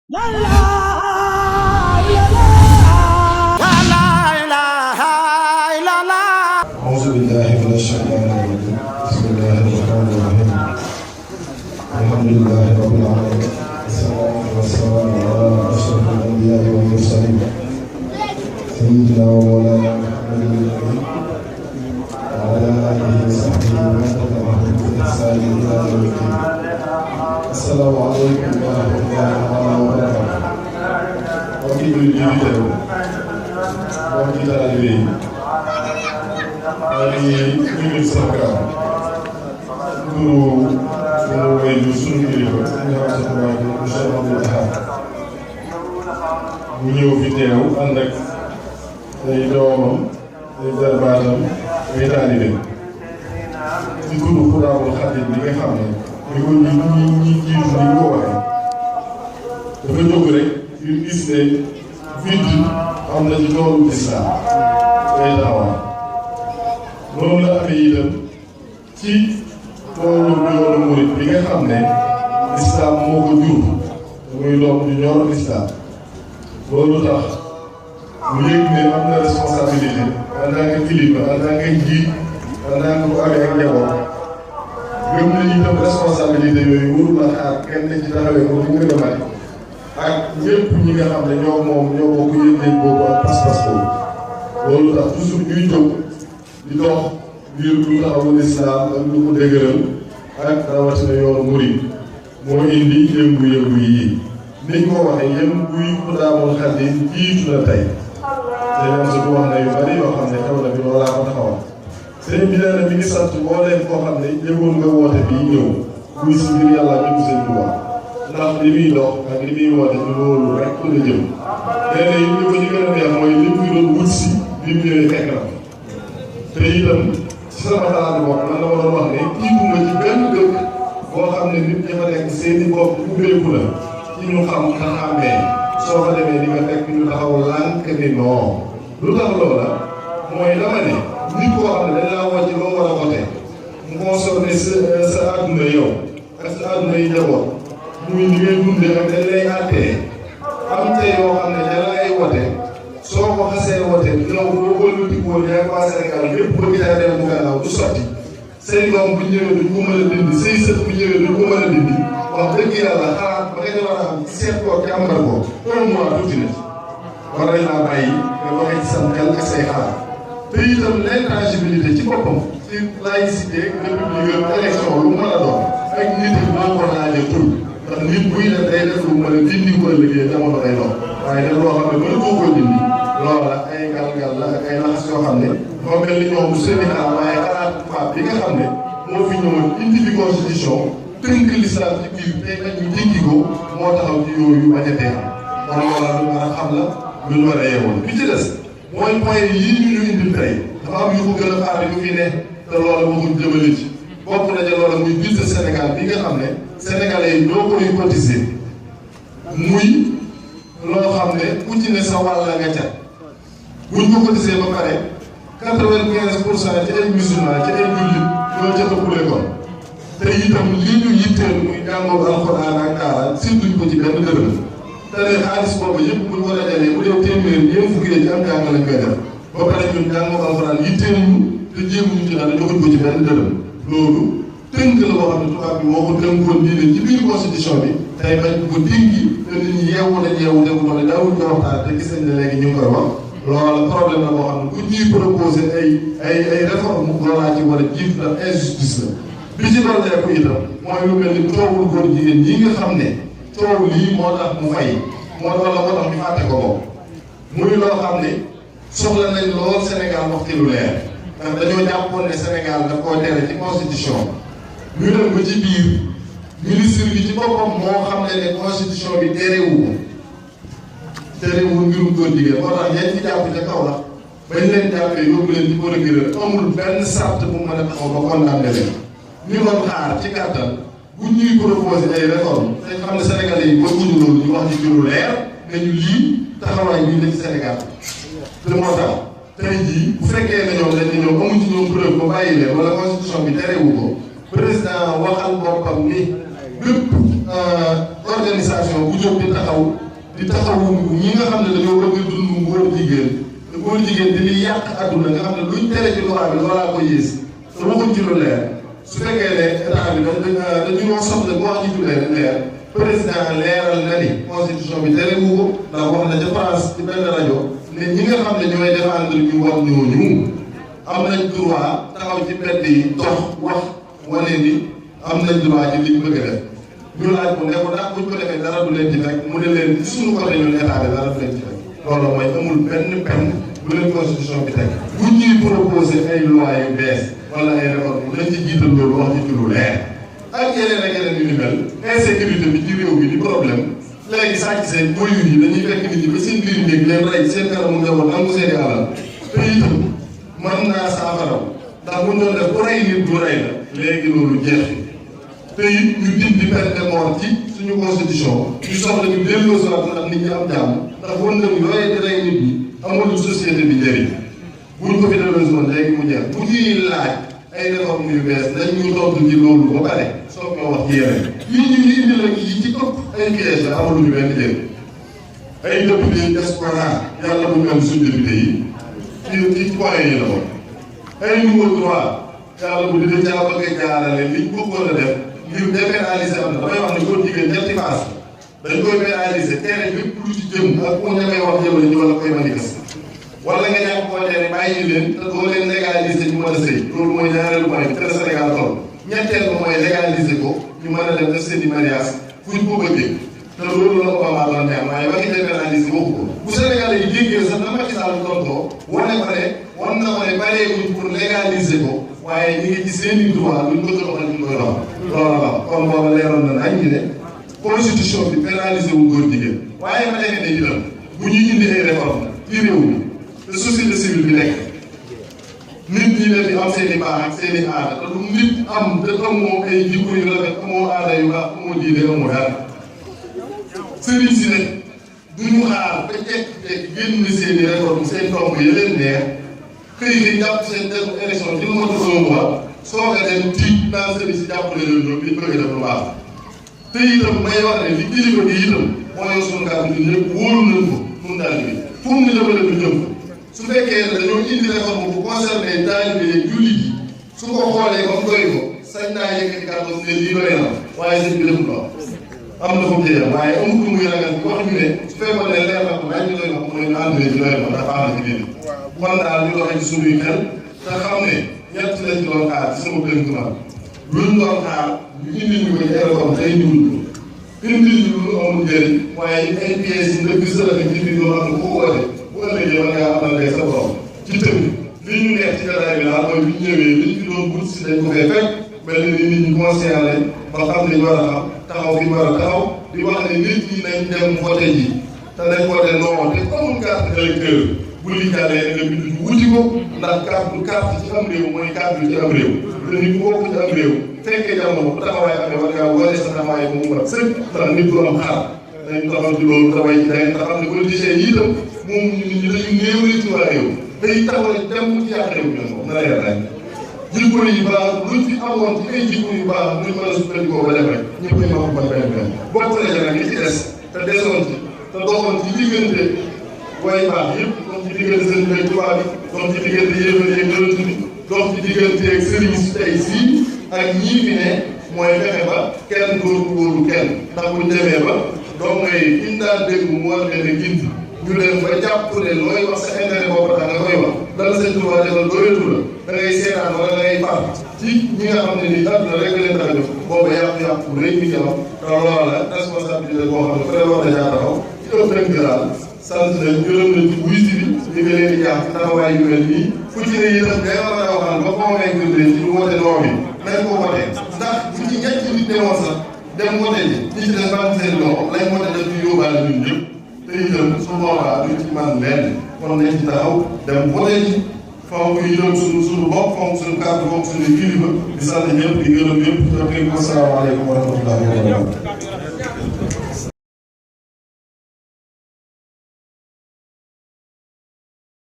La ilaha illallah. A'udzu billahi minasy syaithanir rajim. Bismillahirrahmanirrahim. Alhamdulillahi rabbil alamin. Wassalatu wassalamu ala asyrafil anbiya'i wal mursalin. Sayyidina wa maulana Muhammadin wa ala alihi wa sahbihi wa man tabi'ahum bi ihsanin ila yaumid din. Assalamu alaykum wa rahmatullahi wa barakatuh. Mbokki jullit yi fi teew, mbokki taalibe yi, maa ngi nuyu sama kàddu turu sunu wéyjur sunu kilifa sunu xarit Mbacke monsieur Abdoul Ahad mu ñëw fi teew ànd ak ay doomam ay jarbaatam ay taalibe ci turu Xuraabul Xadiim bi nga xam ne li ko ñi jiitu ni ko waxee dafa jóg rek ñu gis ne vide am na ci toolu lislaam day taxawal loolu la amee itam ci toolu yoonu murit bi nga xam ne lislaam moo ko jur muy doom ñu ñor lislaam loolu tax mu yëg ne am na responsabilité en tant que kilifa en tant que njiit en tant que ku amee ak njaboot gëm nañu itam responsabilité yooyu warul la xaar kenn ci taxawee ko bu gën a mati ak ñëpp ñi nga xam ne ñoo moom ñoo bokk yëg-yëg boobu ak pas-pas boobu loolu tax toujours ñuy jóg di dox ngir lu taxawu lislaam ak lu ko dëgëral ak rawatina yoonu murid moo indi yëngu-yëngu yi niñ ko waxee yëngu yi Xuraabul Xadiim jiitu na tey te ñoom surtout wax na yu bari yoo xam ne xew na bi loolaa ko taxawal sëñ bi nee na mi ngi sant mbooleem koo xam ne yëgoon nga woote bii ñëw muy si ngir yàlla ñu sëñ Tuubaa ndax li muy dox ak li muy woote ñu loolu rek la jëm nee na it li ko ñu gën a neex mooy li muy doon wut si li mu ñëwee fekk na te itam ci sama xalaat bopp man la ma doon wax ne tiituma ci benn dëkk boo xam ne nit ñi fa nekk seeni bopp ubbeeku la ci ñu xam nga xàmmee soo fa demee di nga fekk ñu taxaw lànk ni non lu tax loola mooy dama ne nit koo xam ne dañ laa woo ci loo war a wote mu concerné sa àdduna yow ak sa àdduna yi njaboot muy ni ngay dundee ak dañ lay àttee am te yoo xam ne da lay wote soo ko xasee wote yow boo wëlbatikoo yaa waa Sénégal lépp bëgg caa dem mu gannaaw du sotti say doom bu ñëwee duñ ko mën a dindi say sët bu ñëwee duñ ko mën a dindi wax dëgg yàlla xalaat ba nga war a am seet ko càmbar ko un mois tuuti na ci war nañ laa bàyyi nga waxee ci sam xel ak say xalaat te itam l'intangibilité ci boppam ci laïcité république élection lu mën a doon ak nit yi moo ko laajee tur ndax nit buy def day def lu mën a dindi ko liggéey jamono day doon waaye def loo xam ne mën koo ko dindi loola ay galgal la ak ay laxas yoo xam ne moo mel ni ñoom seeni xalaat waaye xalaat tubaab bi nga xam ne moo fi ñëwoon indi fi constitution tënk l'islam ci biir tey nag ñu jéggi ko moo taxaw ci yooyu bañ a teel kon loola lu war a xam la lu ñu war a yeewoon bi ci des mooy point yii ñu indil tey dafa am yu ko gën a xaar yu fi ne te loola waxuñ jëmale ci bokk na ca loola muy budget Sénégal bi nga xam ne sénégalais yi ñoo koy cotiser muy loo xam ne ku ci ne sa wàll nga ca buñ ko cotiser ba pare 95% ci ay musulman ci ay jullit ñoo ca ëppale kon te itam li ñu yitteel muy jàngoo alxuraan ak daara surtout ko ci benn dërëm te ne xaalis boobu yëpp buñ ko dajalee bu dee téeméer ñeent fukki ci am jàng lañ koy def ba pare ñun jàngoo alxuraan yitteel ñu te jéemuñu ci dara joxuñ ko ci benn dërëm loolu tënk la boo xam ne tubaab bi moo ko tënkoon diine ci biir constitution bi tey bañ ko dingi te nit ñi yeewu nañ yeewu te bu doon daawuñ ko waxtaan te gis nañ ne léegi ñu ngi koy wax loola problème la boo xam ne ku ñuy proposé ay réforme loolaa ci war a jiitu ndax injustice la bi ci doon leeku itam mooy lu mel ni coowul góor jigéen ñi nga xam ne coow lii moo tax mu fay moo tax ñu fàtte ko moom muy loo xam ne soxla nañ lool Sénégal wax ci lu leer ndax dañoo jàppoon ne Sénégal daf koo tere ci constitution ñu dem ba ci biir ministre bi ci boppam moo xam ne constitution bi terewul mbirum góor jigéen moo tax ñeent ci jàpp ca kaw la bañ leen jàppee yóbbu leen ci procureur amul benn sart bu mën a taxaw ba condamné leen ñu doon xaar ci gàttal bu ñuy proposé ay réforme te xam ne sénégalais yi bëgguñu loolu ñu wax ci lu leer ne ñu lii taxawaay bii la ci Sénégal te moo tax tey jii bu fekkee ne ñoom dañ ne ñoom amuñ ci ñoom preuve ba bàyyi leen wala constitution bi terewu ko président waxal boppam ni bépp organisation bu jóg di taxawu ñi nga xam ne dañoo bëgg dund góor jigéen te góor jigéen di li yàq adduna nga xam ne luñ tere ci loi bi loolaa ko yées te waxuñ ci lu leer su fekkee ne état bi dañu soxla bu wax ci lu leer président leeral na ni constitution bi tere wu ko ndax wax na ca France ci benn rajo ne ñi nga xam ne ñooy défendre ñu war ñooñu am nañ droit taxaw ci mbedd yi dox wax wane ni am nañ droit ci liñ bëgg a def ñu laaj ko ne ko ndax buñ ko defee dara du leen ci fekk mu ne leen ci suñu côté ñun état bi dara du leen ci fekk loolu mooy amul benn peine bu leen constitution bi teg bu ñuy proposé ay loi yu bees wala ay réforme nañ ci jiital loolu wax ci lu leer ak yeneen ak yeneen yu ni mel insécurité bi ci réew mi di problème léegi sàcc seen moyun yi dañuy fekk nit ñi ba seen biir néeg leen rey seen kanamu njaboot nangu seen i alal te itam mën naa saafaraw ndax buñ doon def ku rey nit du rey la léegi loolu jeex te it ñu dindi peine de mort ci suñu constitution ñu soxla ñu delloo si waat ndax nit ñi am jàmm ndax wëndëm yooyee di rey nit ñi amul société bi njëriñ buñ ko fi delloo si woon léegi mu jeex bu ñuy laaj ay réforme yu bees dañ ñu tontu ci loolu ba pare soog ñoo wax ci yeneen yii ñu ngi indi la yi ci ëpp ay piège la amaluñu benn njëriñ ay député diaspora yàlla bu ñu am suñu député yi ci point yi la woon ay nouveau droit yàlla bu dina caa bëgg a jaarale liñ bëggoon a def ngir dépénaliser am na damay wax ne góor jigéen ñetti phase dañ koy pénaliser tere lépp lu ci jëm ak ku ñamee wax jëmale ñu wala koy manifester wala nga ñàkk koo tere bàyyi leen te doo leen légaliser ñu mën a sëy loolu mooy ñaareelu point bi te Sénégal toll ñetteel ba mooy légaliser ko ñu mën a dem def seen i mariage fu ñu ko bëggee te loolu la ko Obama doon neex waaye waxi dépénaliser waxu ko bu Sénégal yi jéggee sax na Macky Sall tontoo wane ko ne wan na ko ne bareeguñ pour légaliser ko waaye ñu ngi ci seen i droit luñ ko doxal ñu koy doxal loolu la kon booba leeroon na nañ ñu ne constitution bi pénaliser wu góor jigéen waaye ma defe ne itam bu ñuy indi ay réforme ci réew mi te société civile bi nekk nit ñi leen di am seen i baax ak seen i aada te lu nit am te amoo ay jikko yu rafet amoo aada yu baax amoo diine amoo dara sëriñ si ne duñu xaar ba jekk-jekk génn seen i réforme seen tomb yi leen neex xëy na jàpp seen def élection ci mot un mois soog a dem tiit naan sëriñ si jàppale leen ñoom liñ bëgg def lu baax te itam may wax ne li kilifa gi itam mooy suñu kàddu gi ñëpp wóolu nañ ko mun daal bi fu mu ne dama leen jëm su fekkee ne dañoo indi réforme bu concerné taalibe yi jullit yi su ko xoolee ba mu doy ko sañ naa yëkkati kàddu ne lii doy na waaye sëñ bi deful lool am na fu mu jëlee waaye amul lu muy ragal bi wax ñu ne su fekkoon ne leer na ko laaj ñu doy na ko mooy ànd ci doy na ndax baax na ci biir kon daal ñu doxee ci suñuy xel te xam ne ñett lañ ci doon xaar ci sama tënk ma luñ doon xaar ñu indi ñu ko ci réforme te indiwuñ ko indi ñu lu amul njëriñ waaye ay pièces yi nga gis la ne ci biir yoo xam ne ku ko woote bu ëllëgee mën ngaa amal lay sa borom ci tënk li ñu neex ci jataay bi daal mooy bi ñu ñëwee liñ fi doon wut si dañ ko fee fekk mel ni nit ñi conscient lañ ba xam li ñu war a xam taxaw fi ñu war a taxaw di wax ne nit ñi nañ dem voté ji te nañ voté non te amul carte électeur bu li jàllee nga bind ñu wuti ko ndax carte ci am réew mooy carte ci am réew te nit ku bokk ci am réew fekkee jamono bu taxawaay amee war ngaa wane sa taxawaay bu mu war sëkk ndax nit du am xaar dañ taxaw ci loolu te way ci dañ te xam ne politiciens yi itam moom nit ñi dañu néewli ci waa réew day taxaw dem ci yàq réew mi moom na leer nañ jikko yu baax luñ fi amoon ci ay jikko yu baax luñ mën a sukkandikoo ba dem rek ñëpp ñu ma ko ban benn bokk na ci nag li ci des te desoon ci te doxoon ci diggante way baax yëpp dox ci diggante seen mbéy tubaab bi dox ci diggante yéefar yeeg yonent bi dox ci diggante ak sëriñ si tey sii ak ñii fi ne mooy fexe ba kenn dootu wóoru kenn ndax buñ demee ba doo ngay fiñ daan dégg mu war leen a gindi ñu dem ba jàpp ne looy wax sa intérêt boobu tax nga koy wax dala seen tubaab defal doyatu la da ngay seetaan wala da ngay far ci ñi nga xam ne nii àdduna rek leen tax a jóg boobu yàqu-yàqu rëy mi ñëw te loola responsabilité boo xam ne fa war na caa taxaw ci ëpp rek daal sant nañ gërëm nañ ci wuy si bi ñu ngi leen di jàpp ci taxawaay yu mel nii fu ci ne itam day war a waxal ba convaincre leen ci lu wote noo bi nañ ko wote ndax bu ci ñetti nit demoon sax dem wote ji ñi ci des bànq seen loxo lañ wote daf ñu yóbbaale ñun ñëpp te itam su boobaa duñ ci man lenn kon nañ ci taxaw dem wote ji fonk yi doon suñu bopp fonk suñu kàddu fonk suñu kilifa di sant ñëpp di gërëm ñëpp te asalaamaaleykum wa rahmatullahi wa barakatuh